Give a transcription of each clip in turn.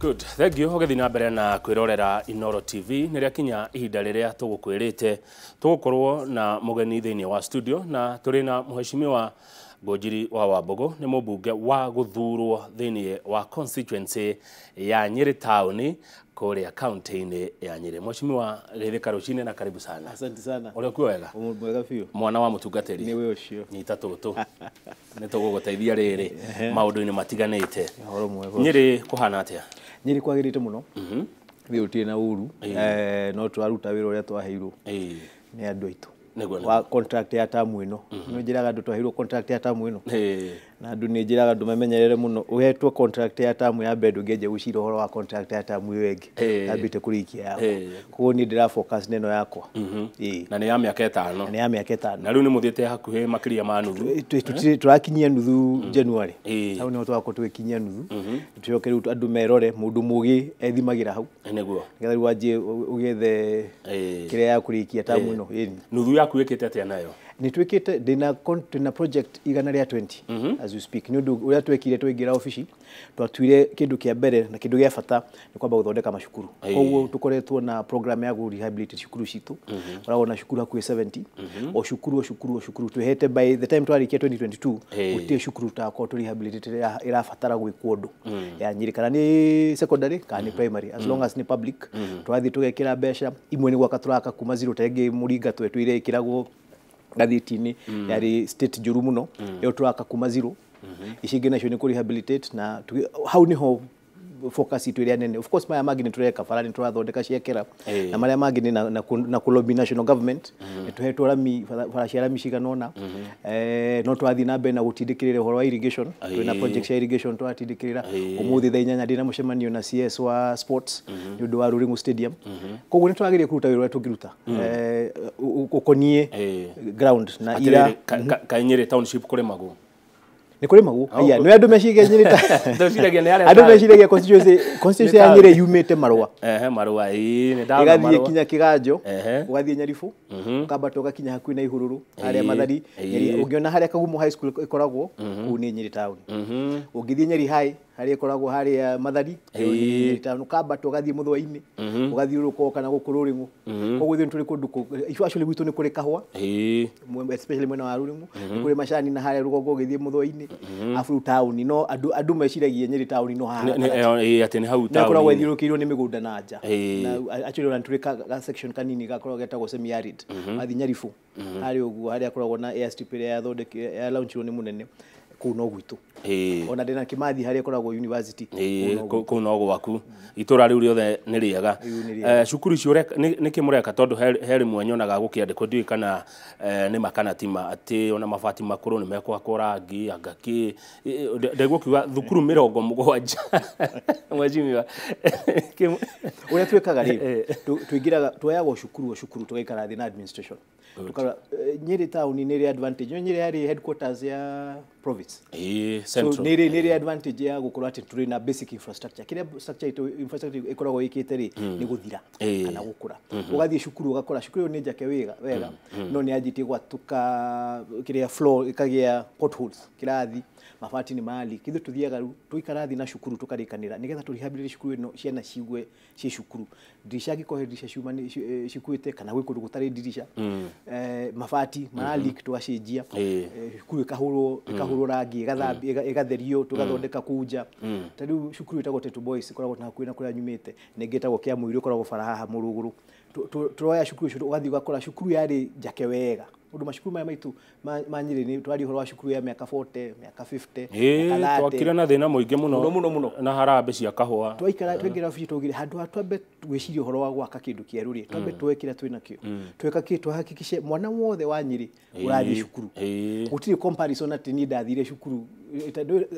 Good. Thank you. Ũgĩthiĩ na mbere na kwĩrorera Inooro TV. Nĩ rĩakinya ihinda rĩrĩa tũgũkwĩrĩte tũgũkorwo na mũgeni thĩinĩ wa studio, na tũrĩ na Mheshimiwa Ngũnjiri wa Wambũgũ, nĩ mũmbunge wa gũthurwo thĩinĩ wa constituency ya Nyĩrĩ Town kũrĩa kaunti-inĩ ya Nyĩrĩ. Mheshimiwa, geithĩka rũcinĩ na karibu sana. Asante sana. Ũrĩ kuo wega? Mwega biũ. Mwana wa mũtungatĩri. Nĩwe ũcio. Nyita tũtũ. Nĩ tũgũgũteithia rĩrĩ maũndũ-inĩ matiganĩte. Ũhoro mwega. Nyĩrĩ kũhana atĩa? Nyĩrĩ kwagĩrĩte mũno. Thĩ gũtirĩ na ũru. No tũraruta wĩra ũrĩa twaheirwo nĩ andũ aitũ. Nĩguo. Wa contract ya tamu ĩno. Nĩ njĩraga andũ twaheirwo contract ya tamu ĩno. Na andũ nĩ njĩraga andũ mamenyerere mũno. Ũhetwo contract ya tamu ya mbere, ndũngĩanjia gwĩciria ũhoro wa contract ya tamu ĩyo ĩngĩ. Yambĩte kũrĩkia yakwa. Koguo niĩ ndĩra focus na ĩno yakwa. Na nĩ ya mĩaka 5. Na nĩ ya mĩaka 5. Na rĩu nĩ mũthiĩte hakuhĩ makĩria ma nuthu. Tũrakinyia nuthu January. Hau nĩho tũgakorwo tũgĩkinyia nuthu. Tũcoke rĩu andũ merore, mũndũ mũgĩ ethimagĩra hau. Nĩguo. Nĩgetha rĩu wanjie ũgĩethe kĩrĩa ya kũrĩkia tamu ĩno. Nuthu yaku ĩkĩte atĩa nayo? Nĩ twĩkĩte, ndĩna project 120 as we speak. Nĩ ũndũ ũrĩa twekire twaingĩra obici, twatuire kĩndũ kĩa mbere na kĩndũ gĩa bata nĩ kwamba gũthondeka macukuru. Koguo tũkoretwo na program ya gũ rehabilitate cukuru citũ. Tũkoragwo na cukuru hakuhĩ 70. O cukuru, o cukuru, o cukuru twĩhete by the time twarĩkia 2022, gũtirĩ cukuru tũtakorwo tũ rehabilitate ĩrabatara gwĩkwo ũndũ. Ya Nyĩrĩ, kana nĩ secondary kana nĩ primary, as long as nĩ public, tũrathiĩ tũgekĩra mbeca. Imwe nĩ gwaka tũraka kuma zero, ta ĩngĩ Mũringa twetũire ĩkĩragwo ngathĩti-inĩ, yarĩ state njũru mũno, ĩyo tũraka kuma zero. Ici ingĩ nacio nĩ kũ rehabilitate, na hau nĩho focus itũ ĩrĩa nene. Of course maya mangĩ nĩ tũreka bara, nĩ tũrathondeka ciakera, na marĩa mangĩ nĩ na kũ-lobby national government. Nĩ tũhetwo rami, bara cia rami cigana ũna. No tũrathiĩ na mbere na gũtindĩkĩrĩra ũhoro wa irrigation. Twĩna project cia irrigation tũratindĩkĩrĩra. Ũmũthĩ thaa 8 ndĩna mũcemanio na CS wa sports nĩ ũndũ wa Ruring'u Stadium. Koguo nĩ tũrageria kũruta wĩra ũrĩa tũngĩruta ũkoniĩ ground na ira. Kaĩ Nyĩrĩ Township kũrĩmagwo? Nĩ kũrĩmagwo. Aya, nĩ andũ meciragia Nyĩrĩ Ndeciragia nĩ arĩa andũ meciragia constituency ya Nyĩrĩ yumĩte Marũa. Ehe, Marũa, ĩĩ, nĩ ndona Ĩgathiĩ Marũa. kinya Kĩganjo, ũgathiĩ Nyaribũ, ũkambata ũgakinya hakuhĩ na Ihururu, harĩa Mathari, Nyeri, ũngĩona harĩa Kagumo High School ĩkoragwo, kũu nĩ Nyĩrĩ town. Ũngĩthiĩ Nyeri High, harĩa ĩkoragwo harĩa Mathari, ĩyo nĩ Nyĩrĩ town. Ũkambata ũgathiĩ Mũthũa-inĩ, ũgathiũrũrũka ũka na gũkũ Rũrĩng'ũ. Koguo ithuĩ nĩ tũrĩ kũndũ actually gwitũ nĩ kũrĩ kahũa, especially mwena wa Rũrĩng'ũ, nĩ kũrĩ macani na harĩa rũgongo ũgĩthiĩ Mũthũa-inĩ, arabu rĩu taũni, no andũ meciragia Nyĩrĩ taũni no haha gatagatĩ. Atĩ nĩ hau Na ĩkoragwo taũni-inĩ. ĩthiũrũrũkĩirio nĩ mĩgũnda na nja. Na actually ona nĩ tũrĩ ka section kanini gakoragwo getagwo semi arid. Wathiĩ Nyaribũ, harĩa ũguo, harĩa hakoragwo na airstrip ĩrĩa yathondekirwo, ya launchirwo nĩ mũnene, kũu no gwitũ. Ona ndĩna Kĩmathi harĩa ĩkoragwo university. Kũu no gwaku. Itũra rĩu rĩothe nĩ rĩega. Rĩu nĩ rĩega. Cukuru icio nĩkĩ mũreka? Tondũ he rĩmwe nyonaga gũkĩandĩkwo, ndiũĩ kana nĩ ma kana ti ma, atĩ ona mabati makũrũ nĩ mekwakwo rangi, anga kĩ. Ndaigua ũkiuga thukuru 70. Mheshimiwa. Ũrĩa twĩkaga rĩ, tũingĩraga, tuoyaga o cukuru o cukuru, tũgaikara thĩ na administration. Tũkarora, Nyĩrĩ town nĩ ĩrĩ advantage. Nyĩrĩ yarĩ headquarters ya province. So, Central. nĩ ĩrĩ advantage ya gũkorwo atĩ tũrĩ na basic infrastructure. Kĩrĩa structure itũ, infrastructure ĩkoragwo ĩkĩte rĩ, nĩ gũthira kana gũkũra. Ũgathiĩ cukuru ũgakora cukuru ĩyo nĩ njake wega, no nĩ yanjĩtie gwatũka kĩrĩa floor ĩkagĩa potholes, kĩrathi mabati nĩ mali. Ithuĩ tũthiaga rĩu tũikara thĩ na cukuru tũkarĩkanĩra nĩgetha tũ rehabilitate cukuru ĩno, ciana cigue ciĩ cukuru. Ndirisha angĩkorwo he ndirisha ciuma nĩ cikuĩte kana gwĩ kũndũ gũtarĩ ndirisha, mabati mara leak tũgacenjia. Cukuru ĩkahũrwo rangi, ĩgatherio, tũgathondeka kũu nja. Ta rĩu cukuru ĩtagwo Tetu Boys ĩkoragwo na hakuhĩ na kũrĩa nyumĩte, na ĩngĩ ĩtagwo Kĩamũirũ ĩkoragwo bara haha Mũrũgũrũ. Tũroya cukuru icio, ũgathiĩ ũgakora cukuru yarĩ njake wega. Ũndũ macukuru maya maitũ ma Nyĩrĩ nĩ twaria ũhoro wa cukuru ya mĩaka 40, mĩaka 50, mĩaka 30. Twakire na thĩna mũingĩ mũno. Mũno, mũno, mũno. Na harambĩ cia kahũa. Twaikara twaingĩra obici twaugire handũ ha twambe gwĩciria ũhoro wa gwaka kĩndũ kĩerũ rĩ, twambe tuoe kĩrĩa twĩ nakĩo. Tweka kĩ, twahakikishe mwana wothe wa Nyĩrĩ ũrathiĩ cukuru. Gũtirĩ comparison atĩ niĩ ndathire cukuru.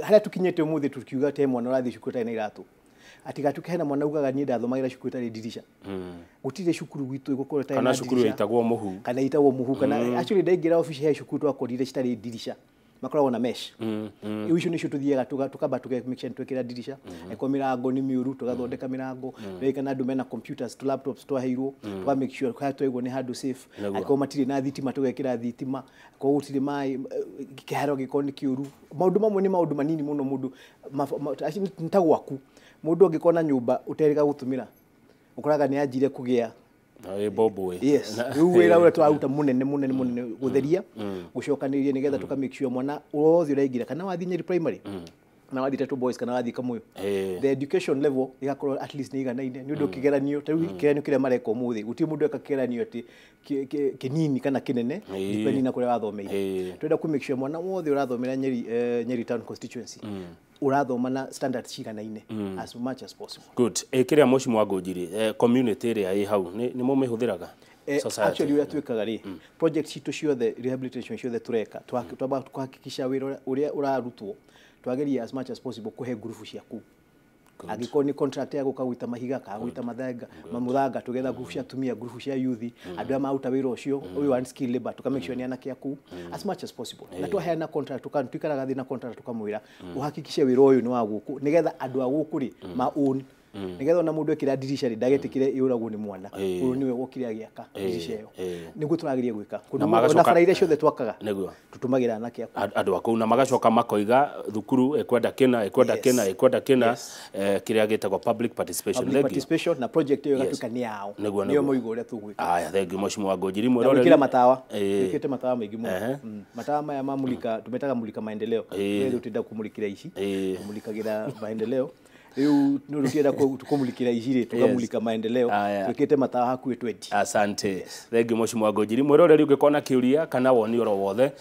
Harĩa tũkinyĩte ũmũthĩ tũkiuga atĩ he mwana ũrathiĩ cukuru ũtarĩ na iratũ. Atigatuĩke hena mwana ugaga niĩ ndathomagĩra cukuru ĩtarĩ ndirisha. Gũtirĩ cukuru gwitũ ĩgũkorwo ĩtarĩ Kana na cukuru ndirisha. ĩtagwo mũhu. Kana ĩtagwo mũhu, kana actually ndaingĩra obici he cukuru twakorire citarĩ ndirisha. makoragwo na mesh. Rĩu icio nĩcio tũthiaga tukamba make sure twekĩra dirisha, angĩkorwo mĩrango nĩ mĩũru tũgathondeka mĩrango, kana andũ mena computers tu laptops twaheirwo, tuka make sure harĩa twaigwo nĩ handũ safe, angĩkorwo matirĩ na thitima tũgekĩra thitima, angĩkorwo gũtirĩ maĩ, kĩharo gĩkorwo nĩ kĩũru. Maũndũ mamwe nĩ maũndũ manini mũno mũndũ nĩ ta gwaku mũndũ angĩkorwo na nyũmba ũterĩga gũtũmĩra ũkoraga nĩ anjire kũgĩa. Yes, rĩu wĩra ũrĩa tũraruta mũnene mũnene mũnene gũtheria gũcokanĩrĩria nĩgetha tũka make sure mwana wothe ũraingĩra kana wathiĩ Nyeri primary kana wathiĩ Tetũ Boys kana wathiĩ Kamũyũ, the education level ĩgakorwo at least nĩ iganaine nĩ ũndũ kĩgeranio ta rĩu kĩgeranio kĩrĩa mareka ũmũthĩ gũtirĩ mũndũ eka kĩgeranio atĩ kĩnini kana kĩnene depending na kũrĩa wathomeire. Twenda kũ make sure mwana wothe ũrathomera Nyeri, Nyeri town constituency ũrathoma na standards ciganaine as much as possible. Good. Kĩrĩa Mheshimiwa Ngũnjiri, community ĩrĩa ĩ hau nĩ mũmĩhũthĩraga? Actually ũrĩa twĩkaga rĩ, project citũ ciothe, rehabilitation ciothe tũreka, twamba kũhakikisha wĩra ũrĩa ũrarutwo twageria as much as possible kũhe ngurubu cia kũu. Angĩkorwo nĩ contract ya gũka gũita mahiga kana gũita mathanga mamũthanga, tũgetha ngurubu cia atumia, ngurubu cia youth, andũ arĩa maruta wĩra ũcio ũyũ wa unskilled labor, tũka make sure nĩ anake a kũu as much as possible. Na twaheana contract tuikaraga thĩ na contract tũkamwĩra ũhakikishe wĩra ũyũ nĩ wa gũkũ nĩgetha andũ a gũkũ rĩ ma own, nĩgetha ona mũndũ ekĩra dirisha rĩ ndagetĩkĩre ĩũragwo nĩ mwana ũyũ nĩwe wokire agĩaka dirisha ĩyo. Nĩguo tũrageria gwĩka ona bara iria ciothe twakaga tũtũmagĩra anake a kũu, andũ a kũu, na magacoka makoiga thukuru ĩkwenda kĩna ĩkwenda kĩna ĩkwenda kĩna, kĩrĩa gĩtagwo public participation. Public participation na project ĩyo ĩgatuĩka nĩ yao, nĩyo moigo ũrĩa tũgwĩka. Aya, thank you Mheshimiwa Ngũnjiri. Mwĩroreri matawa, twĩkĩte matawa maingĩ mũno. Matawa maya ma mulika tumetaga mulika maendeleo, nĩ tũtenda kũmũrikĩra ici, kũmũrikagĩra maendeleo. Rĩu nĩ tũkĩenda kũmũrikĩra ici rĩ tũkamũrika maendeleo, twĩkĩte matawa hakuhĩ 20. Asante. Thank you Mheshimiwa Ngũnjiri. Mwĩroreri ũngĩkorwo na kĩũria kana woni oro wothe,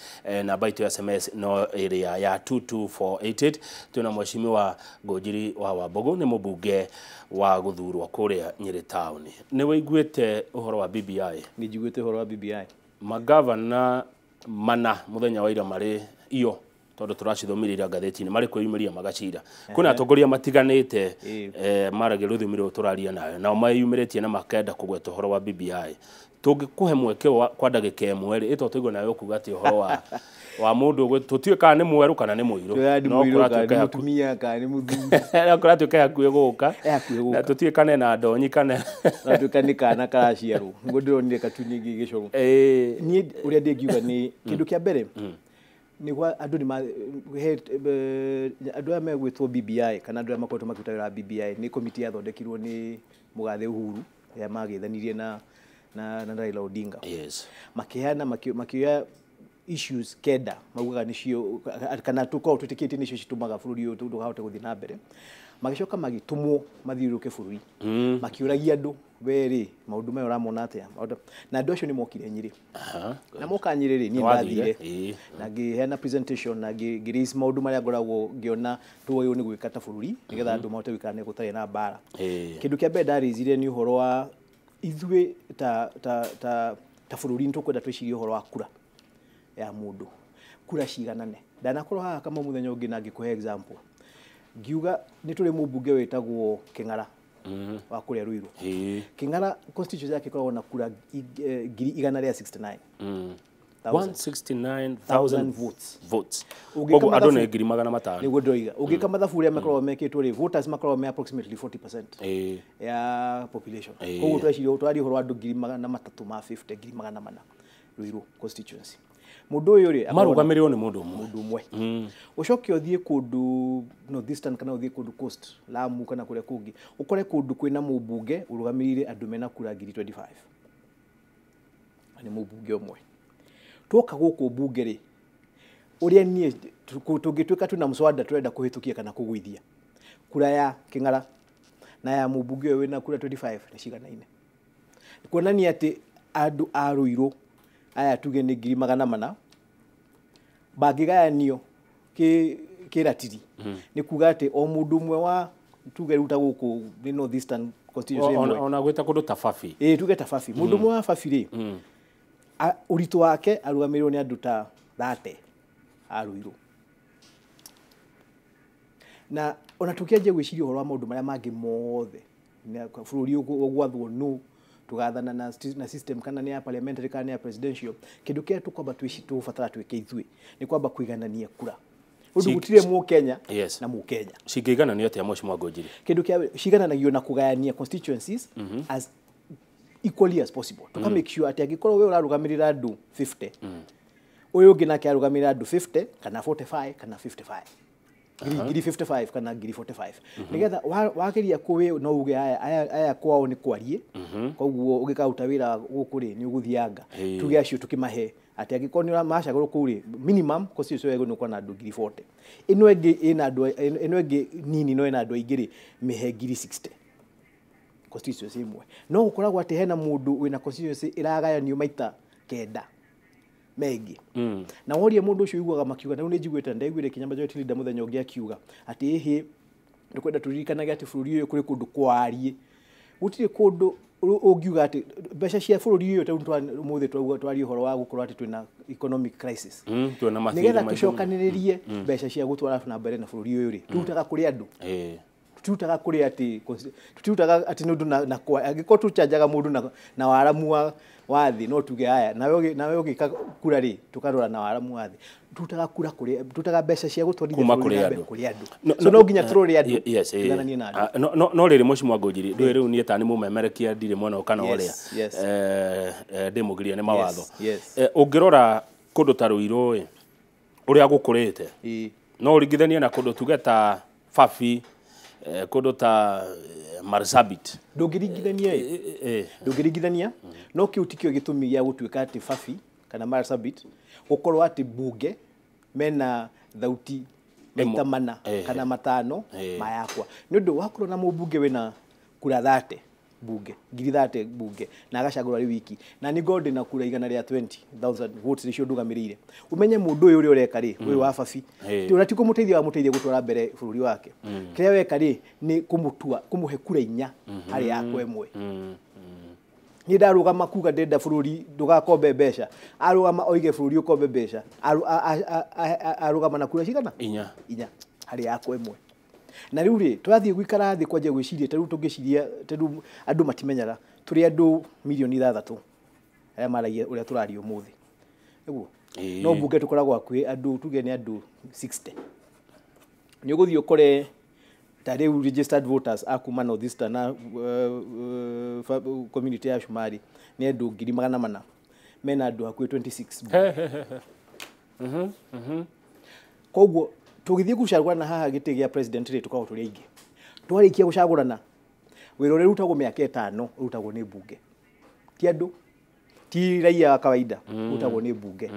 namba itũ ya SMS no ĩrĩa ya 22488. Twĩna Mheshimiwa Ngũnjiri wa Wambũgũ, nĩ mũmbunge wa gũthurwo kũrĩa Nyeri town. Nĩ wĩiguĩte ũhoro wa BBI? Nĩ njiguĩte ũhoro wa BBI. Magavana mana mũthenya wa ira marĩ iyo tondũ tũracithomire ira ngathĩti-inĩ marĩ kwĩyumĩria magacira. Kwĩna atongoria matiganĩte maragia rũthiomi rũrũ tũraria nayo, nao meyumĩrĩtie na makenda kũgweta ũhoro wa BBI. Tũngĩkũhe mweke kwa ndagĩka ĩmwe rĩ, ĩto tũigue nawe ũkuga atĩ ũhoro wa mũndũ tũtiũĩ kana nĩ mwerũ kana nĩ mũirũ, no kũratuĩka mũtumia kana nĩ mũthuri, no kũratuĩka hakuhĩ gũka, na tũtiũĩ kana ena ndonyi kana kũratuĩka nĩ kana karaciarwo. Nĩguo ndĩronire katuni gĩgĩcorwo. Niĩ ũrĩa ndĩngiuga nĩ kĩndũ kĩa mbere nĩguo andũ andũ aya megwĩtwo BBI kana andũ arĩa makoretwo makĩruta wĩra wa BBI nĩ komiti yathondekirwo nĩ mũgathe Uhuru ĩrĩa magĩthanirie na Raila Odinga. Makĩheana makĩoya issues kenda maugaga nĩcio kana tũkorwo twĩtĩkĩtie nĩcio citũmaga bũrũri ũyũ ndũkahote gũthiĩ na mbere. Magĩcoka magĩtũmwo mathiũrũrũke bũrũri makĩũragia andũ we rĩ maũndũ maya ũramona atĩa, na andũ acio nĩ mokire Nyĩrĩ. Na moka Nyĩrĩ rĩ niĩ ndathire na ngĩheana presentation na ngĩ raise maũndũ marĩa ngoragwo ngĩona tũgagĩrĩirwo nĩ gwĩka ta bũrũri nĩgetha andũ mahote gũikara gũtarĩ na mbara. Kĩndũ kĩa mbere ndarĩizire nĩ ũhoro wa ithuĩ ta bũrũri nĩ tũkwenda twĩcirie ũhoro wa kura ya mũndũ, kura ciganane. Ndanakorwo haha kama mũthenya ũngĩ na ngĩkũhe example ngiuga nĩ tũrĩ mũmbunge wĩtagwo Kĩng'ara wa kũrĩa Ruiru. Kĩng'ara constituency yake ĩkoragwo na kura 169,000. 169,000 votes. Koguo andũ nĩ 500,000. Nĩguo ndoiga. Ũngĩka mathabu ũrĩa makoragwo mekĩtwo rĩ, voters makoragwo me approximately 40% ya population. Koguo tweciria twaria ũhoro wa andũ 350, 400 Ruiru constituency. Mũndũ ũyũ rĩ marũgamĩrĩrwo nĩ mũndũ ũmwe. Mũndũ ũmwe. Ũcoke ũthiĩ kũndũ Northeastern kana ũthiĩ kũndũ Coast, Lamu kana kũrĩa kũngĩ, ũkore kũndũ kwĩna mũmbunge ũrũgamĩrĩire andũ mena kura 25,000. Nĩ mũmbunge ũmwe. Tuoka gũkũ mbunge rĩ, ũrĩa niĩ tũngĩtuĩka twĩna mũswada tũrenda kũhĩtũkia kana kũgũithia, kura ya Kĩng'ara na ya mũmbunge ũyũ wĩna kura 25 nĩ ciganaine. Kuonania atĩ andũ a Ruiru aya tuge nĩ 400,000 bangĩgayanio kĩratiri nĩ kuga atĩ o mũndũ ũmwe wa tuge rĩu ta gũkũ nĩ Northeastern constituency ĩmwe, ona gwĩta kũndũ ta Fafi, tuge ta Fafi, mũndũ ũmwe wa Fafi rĩ ũritũ wake arũgamĩrĩrwo nĩ andũ ta 30 a Ruiru. Na ona tũkĩanjia gwĩciria ũhoro wa maũndũ marĩa mangĩ mothe bũrũri ũgwathwo nũ, Tugathana na system kana nĩ ya parliamentary kana nĩ ya presidential. Kĩndũ kĩrĩa tũkwamba tũbatara twĩke ithuĩ nĩ kwamba kũiganania kura. Ũndũ gũtirĩ Mũkenya na Mũkenya. Cingĩigananio atĩa, Mheshimiwa Ngunjiri? Kĩndũ kĩa cigananagio na kũgayania constituencies as equally as possible. Tuka make sure atĩ angĩkorwo we ũrarũgamĩrĩra andũ 50, ũyũ ũngĩ nake arũgamĩrĩra andũ 50 kana 45 kana 55, ngiri 55 kana ngiri 45, nĩgetha wageria kũwĩ no uge aya kwao nĩ kwarie, koguo ũgĩkaruta wĩra gũkũ rĩ nĩ ũgũthianga. Tuge acio tũkĩmahe atĩ angĩkorwo nĩ macagũrwo kũu rĩ, minimum constituency ĩyo nĩ ũkorwo na andũ ngiri 40, ĩno ĩngĩ ĩna andũ, ĩno ĩngĩ nini no ĩna andũ aingĩ rĩ, mĩhe ngiri 60 constituency ĩmwe. No gũkoragwo atĩ hena mũndũ wĩna constituency ĩragayanio maita 9 mengĩ. Na woria mũndũ ũcio ũiguaga makiuga, na rĩu nĩ njiguĩte, ndaiguire kinya majority leader mũthenya ũngĩ akiuga atĩ ĩhĩ nĩkwenda tũririkanage atĩ bũrũri ũyũ kũrĩ kũndũ kwarie. Gũtirĩ kũndũ ũngiuga atĩ mbeca cia bũrũri ũyũ tarĩu ũmũthĩ twauga twaria ũhoro wa gũkorwo atĩ twĩna economic crisis. Twĩna mathĩna nĩgetha maingĩ mũno. Tũcokanĩrĩrie mbeca cia gũtwara na mbere na bũrũri ũyũ rĩ, tũrutaga kũrĩ andũ. Tũtirutaga kũrĩ atĩ tũtirutaga atĩ nĩ ũndũ na kwa angĩkorwo tũcanjaga mũndũ na waramu wa thĩ, no tuge haya nawe ũgĩka kura rĩ, tũkarora na waramu wa thĩ. Tũrutaga kura kũrĩ, tũrutaga mbeca cia gũtwarithia kuma bũrũri kũrĩ na mbere andũ. Kũrĩ andũ. So no nginya tũrore andũ, Yes. tũigananie na andũ. Ah, no rĩrĩ, Mheshimiwa Ngunjiri, ndũĩ rĩu niĩ ta nĩ mũmemerekia, ndirĩ mwena ũyũ kana Yes, ũrĩa. yes. Ndĩmũgirie nĩ mawatho. Yes. Ũngĩrora kũndũ ta Ruiru ĩ, ũrĩa gũkũrĩte, no ũringithanie na kũndũ tuge ta Fafi, kũndũ ta Marsabit? Ndũngĩringithania ĩ. Ndũngĩringithania, no kĩu tikĩo gĩtũmi gĩa gũtuĩka atĩ Fafi kana Marsabit gũkorwo atĩ bunge mena thauti maita 4 kana 5 ma yakwa, nĩ ũndũ wakorwo na mũmbunge wĩna kura 30 bunge, ngiri 30 bunge, na agacagũrwo arĩ wiki, na nĩ ngorwo ndĩna kura 120,000 votes nĩcio ndũgamĩrĩire, ũmenye mũndũ ũyũ ũrĩa ũreka rĩ, ũyũ wa Babi, ti ũrĩa ti kũmũteithia wamũteithia gũtwara mbere bũrũri wake. Kĩrĩa weka rĩ, nĩ kũmũtua kũmũhe kura 4 harĩ yakwa ĩmwe. Niĩ ndarũgama kuga ndĩrenda bũrũri ndũgakombe mbeca, arũgama oige bũrũri ũkombe mbeca, arũgama na kura cigana? 4. 4 harĩ yakwa ĩmwe. Na rĩu rĩ, twathiĩ gũikara thĩ kwanjia gwĩciria, ta rĩu tũngĩciria, ta rĩu andũ matimenyaga tũrĩ andũ mirioni 6 arĩa maragia ũrĩa tũraria ũmũthĩ nĩguo. No mbunge tũkoragwo hakuhĩ andũ, tuge nĩ andũ 60. Nĩ ũgũthiĩ ũkore ta rĩu registered voters a kuma North Eastern na community ya Shumari nĩ andũ 400,000, mena andũ hakuhĩ 26. Koguo tũgĩthiĩ gũcagũrana haha gĩtĩ gĩa president rĩ, tũkoragwo tũrĩ aingĩ. Twarĩkia gũcagũrana, wĩra ũrĩa ũrutagwo mĩaka 5 ũrutagwo nĩ mbunge, ti andũ, ti raia wa kawaida, ũrutagwo nĩ mbunge.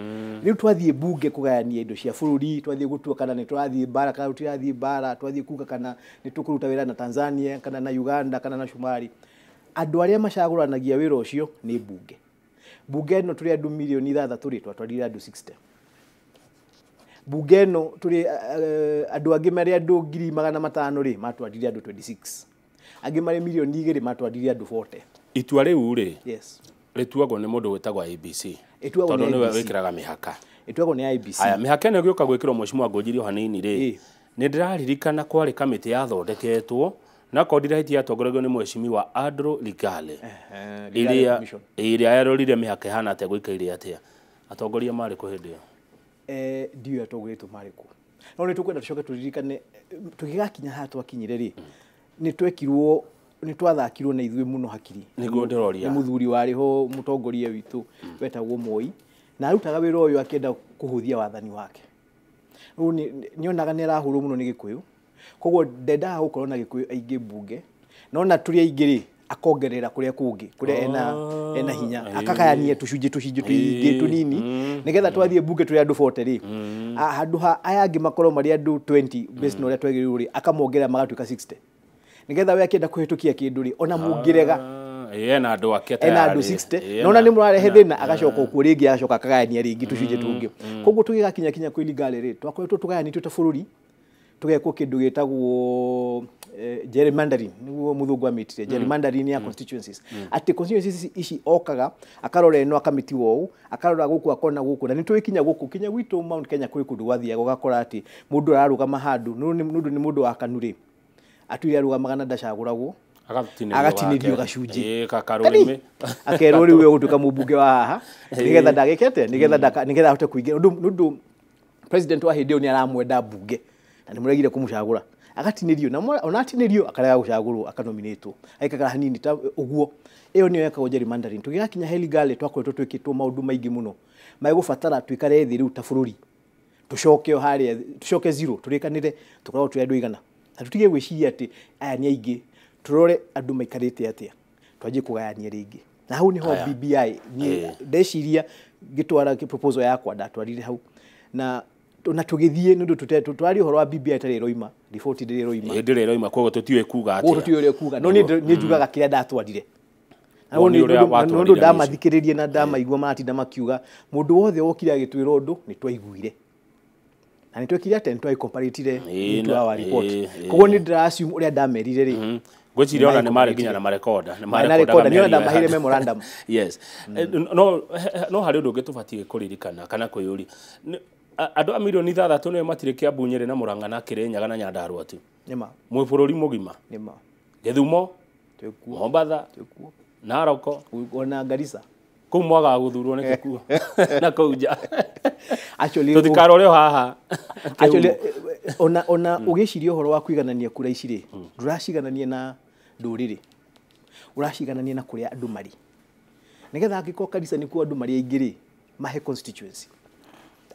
Rĩu twathiĩ mbunge kũgayania indo cia bũrũri, twathiĩ gũtua kana nĩ tũrathiĩ mbara kana tũtirathiĩ mbara, twathiĩ kuga kana nĩ tũkũruta wĩra na Tanzania kana na Uganda kana na Shumari, andũ arĩa macagũranagia wĩra ũcio nĩ mbunge. Mbunge ĩno tũrĩ andũ mirioni 6 rĩ, twatwarire andũ 60. Mbunge ĩno tũrĩ andũ angĩ marĩ andũ 500,000 rĩ, matwarire andũ 26. Angĩ marĩ mirioni 2 matwarire andũ 40. Itua rĩu rĩ, Yes. rĩtuagwo nĩ mũndũ wĩtagwo IEBC? Ĩtuagwo tondũ nĩ nĩwe IEBC. wĩkĩraga mĩhaka. Ĩtuagwo nĩ IEBC. Aya, mĩhaka ĩno ĩgĩũka gwĩkĩrwo, Mheshimiwa Ngũnjiri, o hanini rĩ, nĩ ndĩraririkana kwarĩ kamĩtĩ yathondeketwo na korwo ndirahĩtia yatongoragio nĩ Mheshimiwa Andrew Ligale, Ligale ĩrĩa Commission. ĩrĩa yarorire mĩhaka ĩhana atĩa, gũikaire atĩa, atongoria marĩ kũ hĩndĩ ĩyo? Ndiũĩ atongoretwo marĩ kũ, no nĩ tũkwenda tũcoke tũririkane tũgĩgakinya haha twakinyire rĩ, nĩ twekirwo, nĩ twathakirwo na ithuĩ mũno hakiri. Nĩguo ndĩroria. Nĩ mũthuri warĩ ho mũtongoria witũ wetagwo Moi, na arutaga wĩra ũyũ akĩenda kũhũthia wathani wake. Rĩu nĩonaga nĩ arahũrwo mũno nĩ Gĩkũyũ, koguo ndendaga gũkorwo na Gĩkũyũ aingĩ mbunge, no na tũrĩ aingĩ rĩ, akongerera kũrĩa kũngĩ kũrĩa ena hinya, akagayania tũcunjĩ tũcunjĩ tũingĩ tũnini, nĩgetha twathiĩ mbunge tũrĩ andũ 40 rĩ, handũ ha aya angĩ makorwo marĩ andũ 20 based na ũrĩa twagĩrĩirwo rĩ, akamongerera magatuĩka 60, nĩgetha we akĩenda kũhĩtũkia kĩndũ rĩ, ona mũngĩrega, ena andũ ake ena andũ tayari. 60. Nona Nona nĩ mũrarehe thĩna, agacoka okuo rĩngĩ, agacoka akagayania rĩngĩ tũcunjĩ tũngĩ. Koguo tũgĩgakinya kinya kwĩ Ligale rĩ, twakoretwo tũgayanĩtio ta bũrũri, tũgekwo kĩndũ gĩtagwo gerrymandering, nĩguo mũthũngũ amĩtire gerrymandering ya constituencies, atĩ constituencies ici okaga akarora ĩno akamĩtiga ũũ, akarora gũkũ akona gũkũ, na nĩ tũgĩkinya gũkũ kinya gwitũ Mount Kenya kũrĩ kũndũ gwathiaga ũgakora atĩ mũndũ ararũgama handũ nĩ ũndũ nĩ mũndũ wa KANU rĩ, atuire arũgamaga na ndacagũragwo. Agatinĩrio gacunjĩ. Akerwo rĩu we ũgũtuĩka mũmbunge wa haha nĩgetha ndagĩke atĩa, nĩgetha ahote kũingĩra. Nĩ ũndũ president wa hĩndĩ ĩyo nĩ aramwenda mbunge na nĩ mũregire kũmũcagũra, agatinĩrio, na ona atinĩrio akarega gũcagũrwo, akanominĩtwo, aikakara hanini ta ũguo. Ĩyo nĩyo yekagwo gerrymandering. Tũgĩgakinya he Ligali, twakoretwo twĩkĩtwo maũndũ maingĩ mũno megũbatara twikare thĩ rĩu ta bũrũri, tũcoke o harĩa, tũcoke zero, tũrĩkanĩre tũkoragwo twĩ andũ aigana, na tũtige gwĩciria atĩ aya nĩ aingĩ, tũrore andũ maikarĩte atĩa, twanjie kũgayania rĩngĩ. Na hau niho Aya. BBI niĩ ndeciria ngĩtwara proposal yakwa, ndatwarire hau na tũgĩthiĩ nĩ ũndũ twaria ũhoro wa BBI ĩtarĩ ĩroima, riboti ndĩrĩ ĩroima. Ĩ ndĩrĩ ĩroima, koguo tũtiũĩ kuga koguo atĩa. Tũtiũĩ ũrĩa kuga, no niĩ njugaga kĩrĩa ndatwarire. Na Woni nĩ ũrĩa ũndũ watwarire nĩ ũcio. Ndamathikĩrĩria na ndamaigua maratinda makiuga, mũndũ wothe wokire agĩtwĩra ũndũ nĩ twaiguire na nĩ twekire atĩa, nĩ twaincorporatire into our report. Koguo nĩ ndĩra assume ũrĩa ndamerire rĩ, Ngwĩciria ona nĩ marĩ nginya na marekonda. Nĩ Marĩ na recorder, nĩ ona ndamaheire memorandum. Yes. No harĩ ũndũ ũngĩ tũbatiĩ kũririkana kana kwĩyũria. Andũ a mirioni 6 nĩo matirĩ Kĩambu, Nyĩrĩ na Mũrang'a na Kĩrĩnyaga na Nyandarũa tu. Nĩma. Mwĩ bũrũri mũgima. Nĩma. Gĩthumo, Twĩkuo. Mombatha, Twĩkuo. Naroko. Ona Garissa. Kũu mwagaga gũthurwo nĩ gĩkuo na kũu nja. Actually, Tũtikarore o haha. Actually, ona ũgĩciria ũhoro wa kũiganania kura ici rĩ, ndũraciganania na ndũrĩrĩ, ũraciganania na kũrĩa andũ marĩ, nĩgetha angĩkorwo Garissa nĩkuo andũ marĩ aingĩ rĩ, mahe constituency.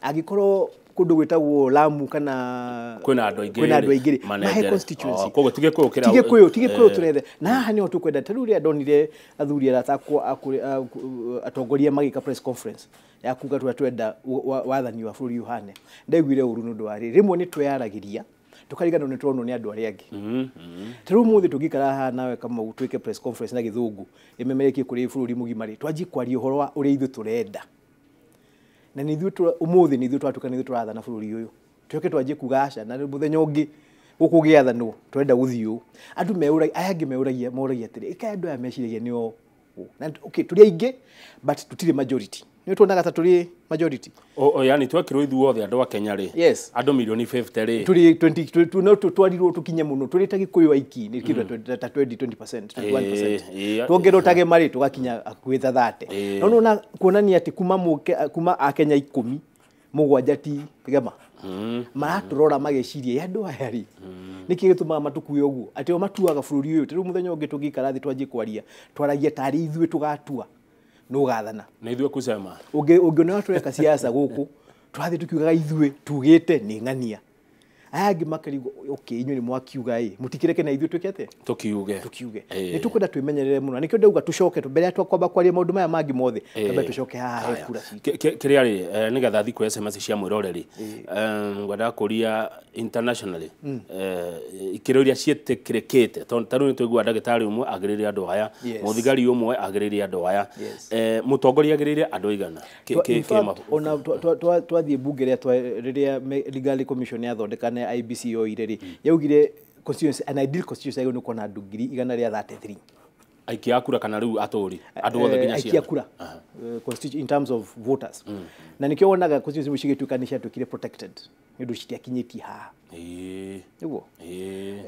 Angĩkorwo kũndũ gwĩtagwo Lamu kana Kwĩna andũ aingĩ kwĩna andũ rĩ, aingĩ rĩ, mahe manengere. constituency. Oh, koguo ti Gĩkũyũ kĩrĩa Ti Gĩkũyũ, ti Gĩkũyũ. Tũrethe na haha nĩho tũkwenda. Ta rĩu rĩrĩa ndonire athuri arata akwa atongoria magĩka press conference ya kuga tũrĩa twenda wathani wa bũrũri ũhane, ndaiguire ũru nĩ ũndũ wa rĩrĩ, rĩmwe nĩ tweyaragĩria tũkariganĩrwo nĩ turonwo nĩ andũ arĩa angĩ. Ta rĩu ũmũthĩ tũngĩikara haha nawe Kamau twĩke press conference na Gĩthũngũ ĩmemerekie kũrĩ bũrũri mũgima rĩ, twanjie kwaria ũhoro wa ũrĩa ithuĩ tũrenda, na nĩ ithuĩ ũmũthĩ nĩ ithuĩ twatuĩka nĩ ithuĩ tũrathana bũrũri ũyũ, tuoke twanjie kuga aca, na mũthenya ũngĩ gũkũ gĩathanwo tũrenda gũthiĩ ũũ. Andũ meũragia, aya angĩ meũragia, moragia atĩrĩ, ĩka andũ aya meciragia nĩo ũũ. Na okay, tũrĩ aingĩ but tũtirĩ majority, nĩ tuonaga ta tũrĩ majority. O yani twekirwo ithuothe andũ a Kenya rĩ, Yes. andũ mirioni 50 rĩ, tũrĩ 20 no twarirwo tũkinye mũno tũrĩ ta Gĩkũyũ aiki nĩ kĩndũ ta 20 20%, 21%. Tuongerwo tagema rĩ, tũgakinya hakuhĩ ta 30. No nona kuonania atĩ kuma mũke kuma akenya 10, 7 ti gema maratũrora mageciria, "Ĩ, andũ aya rĩ, nĩkĩ gĩtũmaga matukue ũguo atĩ o matuaga bũrũri ũyũ?" Ta rĩu mũthenya ũngĩ tũngĩikara thĩ twanjie kwaria, twaragie tarĩ ithuĩ tũgatua nũ ũgathana. Nĩ ithuĩ kusema. Ũngĩona tũreka siasa gũkũ, tũrathiĩ tukiugaga ithuĩ tugĩte nĩ ng'ania, aya angĩ makarigwo, okay, inyuĩ nĩ mwakiuga ĩ, mũtikĩreke na ithuĩ twĩke atĩa? Tũkiuge. Tukiuge. Nĩ tũkwenda twĩmenyerere mũno, na nĩkĩo ndauga tũcoke mbere ya twamba kwaria maũndũ maya mangĩ mothe, twambe tũcoke haha he kura citũ. Kĩrĩa rĩ, nĩgetha thiĩ kwĩ SMS cia mwĩroreri, ngwendaga kũria internationally, ikĩro iria ciĩtĩkĩrĩkĩte, tondũ ta rĩu nĩ tũiguaga ndagĩtarĩ ũmwe agĩrĩire andũ aya, mũthigari ũmwe agĩrĩire andũ aya, mũtongoria agĩrĩire andũ aigana? In fact, ona twathiĩ bunge rĩrĩa Legal Commission yathondeka na IBC yoire rĩ, yaugire constituency, an ideal constituency yagĩrĩirwo nĩ kuona andũ 133,000. Aikia a kura kana rĩu atũri andũ othe nginya aikia ciana? Kura, in terms of voters. Na nĩkĩo wonaga constituency imwe cigĩtuĩka nĩ ciatuĩkire protected nĩ ũndũ citiakinyĩtie haha. Nĩguo.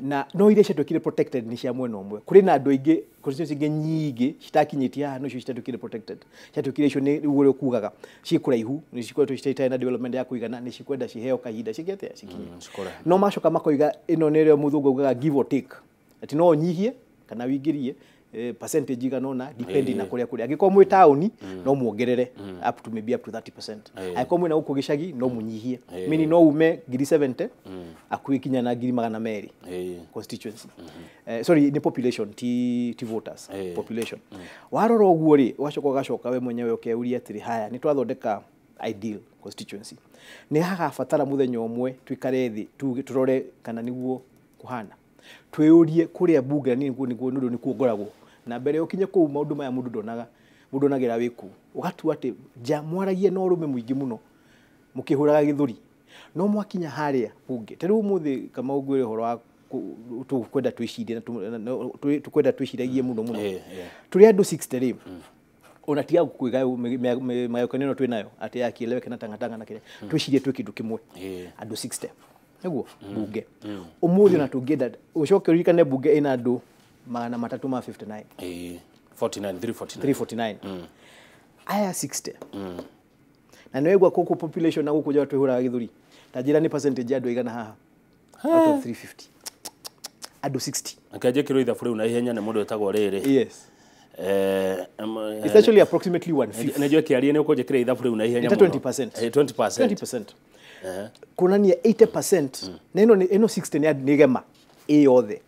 Na no iria ciatuĩkire protected nĩ cia mwena ũmwe, kũrĩ na andũ aingĩ, constituency ingĩ nyingĩ citakinyĩtie haha, no icio citatuĩkire protected ciatuĩkire icio nĩ rĩu ũrĩa ũkugaga ciĩ kũraihu, nĩ cikoretwo citarĩ na development ya kũigana, nĩ cikwenda ciheo kahinda ciĩke atĩa, cikinye. Cikũre. No macoka makoiga ĩno nĩ ĩrĩa mũthũngũ augaga give or take, atĩ no ũnyihie kana wĩingĩrie percentage igana ũna depending na kũrĩa kũrĩa. Angĩkorwo mwĩ taũni no muongerere up to maybe up to 30%, angĩkorwo mwĩna gũkũ gĩcagi no mũnyihie, meaning no ume 70,000 akuĩ kinya na 200,000 constituency. Sorry, nĩ population, ti voters. Population. Warora ũguo rĩ, ũgacoka ũgacoka we mwenyewe ũkeuria atĩrĩ, haya, nĩ twathondeka ideal constituency, nĩ hagabatara mũthenya ũmwe tuikare thĩ tuge, tũrore kana nĩguo kũhana, twĩyũrie kũrĩa bunge na nĩguo nĩ ũndũ nĩkuo ngoragwo na mbere ũkinye kũu maũndũ maya mũndũ ndonaga, mũndũ onagĩra wĩ kũu, ũgatua atĩ nja mwaragie na ũrũme mũingĩ mũno mũkĩhũraga gĩthũri, no mwakinya harĩa bunge ta rĩu ũmũthĩ Kamau ngwĩre ũhoro wa tũkwenda twĩcirie na tũkwenda twĩciragie mũno mũno. Tũrĩ andũ 60 rĩ, ona tiga kwĩga magayũkanio ĩno twĩ nayo atĩ ya kieleweke na tangatanga na kĩrĩa, twĩcirie twĩ kĩndũ kĩmwe. Andũ 60 nĩguo bunge ũmũthĩ, ona tũngĩenda ũcoke ũririkane bunge ĩna andũ 359. 49 349 349. Aya 60. Na nĩ waigua kũkũ population na gũkũ nja twĩhũraga gĩthũri. Ta njĩra nĩ percentage ya andũ aigana haha out of 350. Andũ 60. Akĩanjia kĩrwo ithabu rĩu na ihenya nĩ mũndũ wĩtagwo rĩrĩ. Yes. It's actually approximately 1/5. Nĩnjũĩ kĩaria nĩ ũkũnjĩkĩra ithabu rĩu na ihenya Nĩ ta 20%. 20%. 20%. Kuonania 80% na ĩno ĩno 60 nĩ gema ĩ yothe.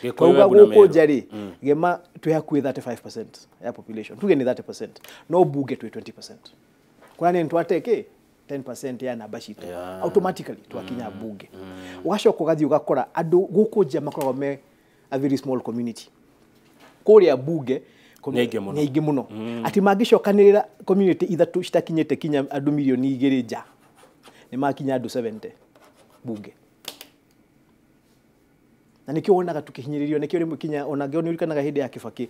Gĩkũyũ, Twauga Embu na gũkũ Meru. nja rĩ, gema twĩ hakuhĩ 35% ya population, tuge nĩ 30%, no bunge twĩ 20%. Kuonania nĩ twate kĩ 10% ya namba citũ automatically twakinya bunge. Ũgacoka ũgathiĩ ũgakora andũ gũkũ nja makoragwo me a very small community. Kũrĩa bunge Nĩ aingĩ mũno. Nĩ aingĩ mũno. Atĩ mangĩcokanĩrĩra community ithatũ citakinyĩte kinya andũ 2 milioni nja, nĩ makinya andũ 70 bunge. Na nĩkĩo wonaga tũkĩhinyĩrĩrio, nĩkĩo rĩmwe kinya ona ngĩo nĩũririkanaga hĩndĩ ya Kibaki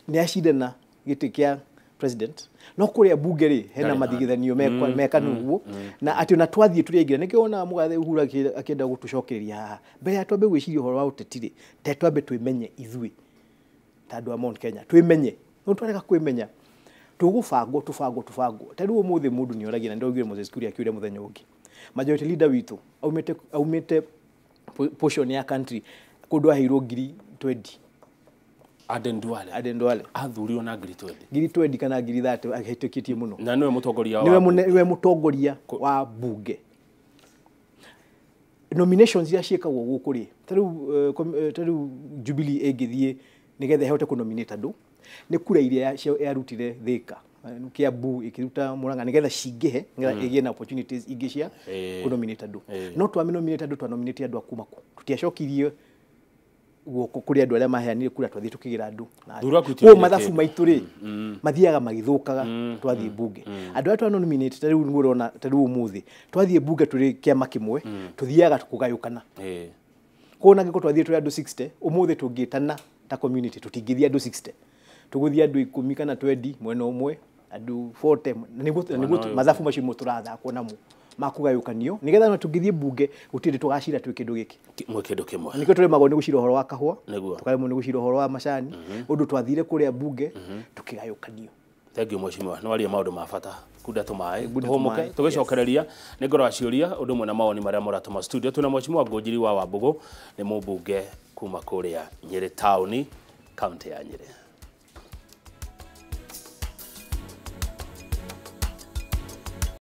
nĩ acindana gĩtĩ kĩa president, no kũrĩa bunge rĩ hena Ndarĩ na mathigithanio meka nĩguo na atĩ ona twathiĩ tũrĩ aingĩ. Nĩkĩo wonaga mũgathe Uhuru akĩenda gũtũcokereria haha mbere ya twambe gwĩciria ũhoro wa ũteti rĩ, te twambe twĩmenye ithuĩ ta andũ a Mount Kenya, twĩmenye. No twarega kwĩmenya tũgũbangwo tũbangwo tũbangwo. Ta rĩu ũmũthĩ mũndũ nĩ oragia, na ndĩraugire Moses Kuria akĩũria mũthenya ũngĩ, majority leader witũ aumĩte portion ya country kũndũ aheirwo ngiri 20. Aden Duale. Aden Duale. Athurirwo na ngiri 20. Ngiri 20 kana ngiri 30 ahĩtũkĩtie mũno. Na nĩwe mũtongoria Niwe wa nĩwe mũtongoria wa bunge. Nominations iria ciĩkagwo gũkũ rĩ, ta rĩu Jubilee ĩngĩthiĩ nĩgetha ĩhote kũnominate andũ, nĩ kura iria yarutire Thika, Kiambu, ĩkĩruta Murang'a, nĩgetha cingĩhe, nĩgetha ĩgĩe na opportunities ingĩ cia kũnominate andũ. No twamĩnominate andũ, twanominate andũ a kuma kũ? Tũtiacokirie guoko kũrĩ andũ arĩa maheanire kura, twathiĩ tũkĩgĩra andũ na Thura koguo kwĩtĩkĩria mathabu kĩndũ. Maitũ rĩ, mathiaga magĩthũkaga twathiĩ bunge. Andũ arĩa twanominate, ta rĩu nĩguo ũrona, ta rĩu ũmũthĩ twathiĩ bunge tũrĩ kĩama kĩmwe, tũthiaga kũgayũkana. Koguo na angĩkorwo twathiĩ tũrĩ andũ 60 ũmũthĩ, tũngĩtana ta community tũtingĩthiĩ andũ 60, tũgũthiĩ andũ 10 kana 20 mwena ũmwe, andũ 40 na nĩguo ũyũ. Mathabu macio nĩmo tũrathakwo namo makũgayũkanio, nĩgetha ona tũngĩthiĩ bunge gũtirĩ tũgacira twĩ kĩndũ gĩkĩ. Mwe kĩndũ kĩmwe. Nĩkĩo tũremagwo nĩ gũcira ũhoro wa kahũa, Nĩguo. tũkaremwo nĩ gũcira ũhoro wa macani, ũndũ twathire kũrĩa bunge tũkĩgayũkanio. Thank you, mheshimiwa, nĩ waria maũndũ ma bata. Kunda tũmaĩ. Kunda tũhũmũke. tũmaĩ, Tũgĩcokereria nĩ ngorora ciũria ũndũ ũmwe na mawoni marĩa mũratũma studio. Twĩna mheshimiwa Ngũnjiri wa Wambũgũ, nĩ mũmbunge kuma kũrĩa Nyĩrĩ taũni, kaunti ya Nyĩrĩ.